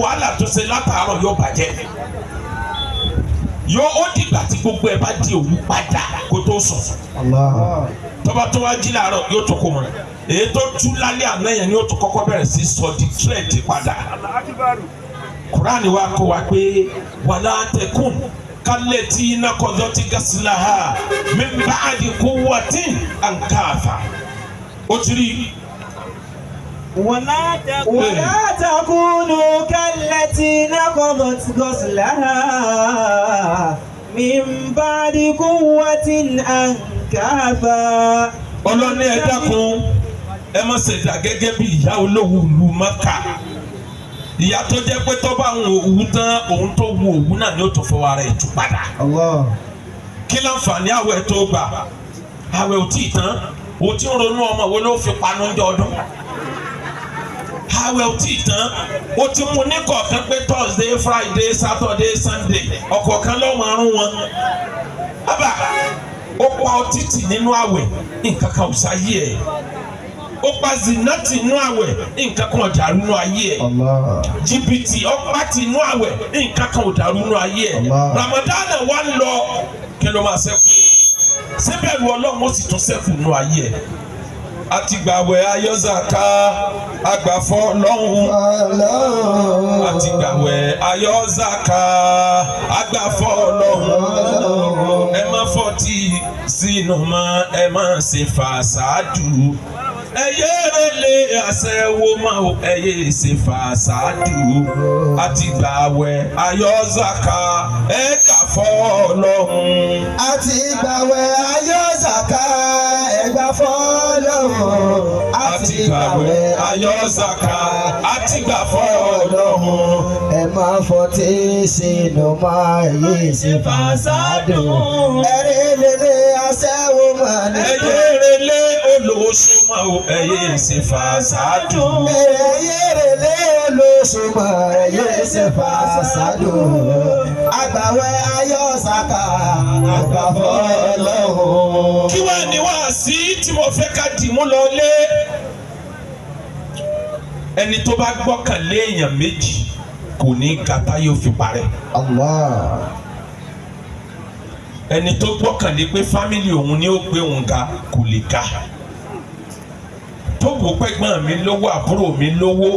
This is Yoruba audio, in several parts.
wàhálà tó ṣe látàárọ̀ yóò bàjẹ́. Yóò ó dìgbà tí gbogbo ẹ bá di òwú padà kó tó sùn. Allah. Tọ́ba tó wá jí láàárọ̀, yóò tó kó mọ́. Èyí tó tú lálẹ́ àná yẹn ni yóò tó kọ́kọ́ bẹ̀rẹ̀ sí sọ di thread padà. Kúránì wa kó wa pé ولا تكن كالتي نقضت غزلها من بعد قوة أنكاثا. Ó ti rí. ولا تكن ولا تكونوا كالتي نقضت غزلها من بعد قوة أنكاثا. Ọlọ́ni, ẹ dákun, ẹ má ṣe dà gẹ́gẹ́ bí ìyá olówó ìlú Maka, ìyá tó jẹ́ pé tó bá ń òwú tán, òun tó wu òwú náà ni ó tó fọwọ́ ara ẹ̀ tú padà. Allah. Kí láǹfààní àwẹ̀ tó gbà? Àwẹ̀ ò tí ì tán, o ti ń ronú ọmọ wo ló fi panu jọ ọdún. Àwẹ̀ ò tí ì tán, o ti mú ní kọ̀ọ̀kan pé Thursday, Friday, Saturday, Sunday, ọ̀kọ̀ọ̀kan lọ́mọ arún wọn. Bàbá ó pa ọtí tì nínú àwẹ̀, nǹkan kan ò sáyé ẹ̀. Ó pa zinati nínú àwẹ̀, nǹkan kan ò dàrú nínú ayé ẹ̀. Allah. Jìbìtì ọ̀pá tì nínú àwẹ̀, nǹkan kan ò dàrú nínú ayé ẹ̀. Allah. Ramadan wa ń lọ, kí ló máa ṣẹ́kù síbẹ̀rù Ọlọ́run ó sì tún ṣẹ́kù nínú ayé ẹ̀. Àti gbàwẹ̀, ayọ́zàká, àgbàfọ́ lọ́hùn. Àti gbàwẹ̀, ayọ́zàká, àgbàfọ́ lọ́hùn. Ẹ má fọtí sínú mọ́, ẹ má ṣe fàṣàdù, ẹ yé rẹlẹ aṣẹ́wó mọ́ o, ẹ yé ṣe fàṣàdù. Àti gbàwẹ̀, ayọ́zàká, ẹ gbàfọ́ lọ́hùn. Àti gbàwẹ̀, ayọ̀ zàká, ẹgbà fọ́lọ́hún. Àti gbàwẹ̀, ayọ́zàká, àti gbàfọ́ lọ́hùn. Ẹ má fọtí sínú máa yé ṣe fàṣàdù. Ẹ̀rí lélẹ̀ aṣẹ́wó máa ní. Ẹ yé rẹlẹ olóṣù mọ́ o, ẹ yé ṣe fàṣàdù. Ẹ̀yẹ́rẹ̀lẹ́ olóṣù máa yé ṣe fàṣàdù. Àgbàwẹ̀, ayọ̀ zàká, àgbà fọ́lọ́hún. Kí wàá ní wàá sí tí mo fẹ́ ká dìmú lọ lé? Ẹni tó bá gbọ́kànlé èèyàn méjì kò ní gata, yóò fi parẹ́. Allah. Ẹni tó gbọ́kànlé pé family òun ni ó gbé òun ga kò lè ga. Tó wò pẹ́gbọ́n mi lówó, àbúrò mi lówó,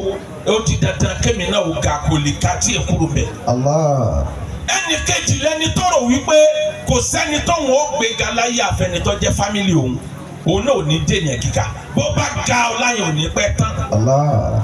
ó ti dandan kémi náà ó ga, kò lè ga tí èkúrò bẹ̀. Allah. Ẹnì kejì lẹni tó rò wípé kò sẹ́ni tóun ó gbéga láyé àfẹnitọ́ jẹ́ family òun, òun náà ò ní dènìyàn gíga. Bó bá ga ọ láyé, ò ní pẹ́ tán. Allah.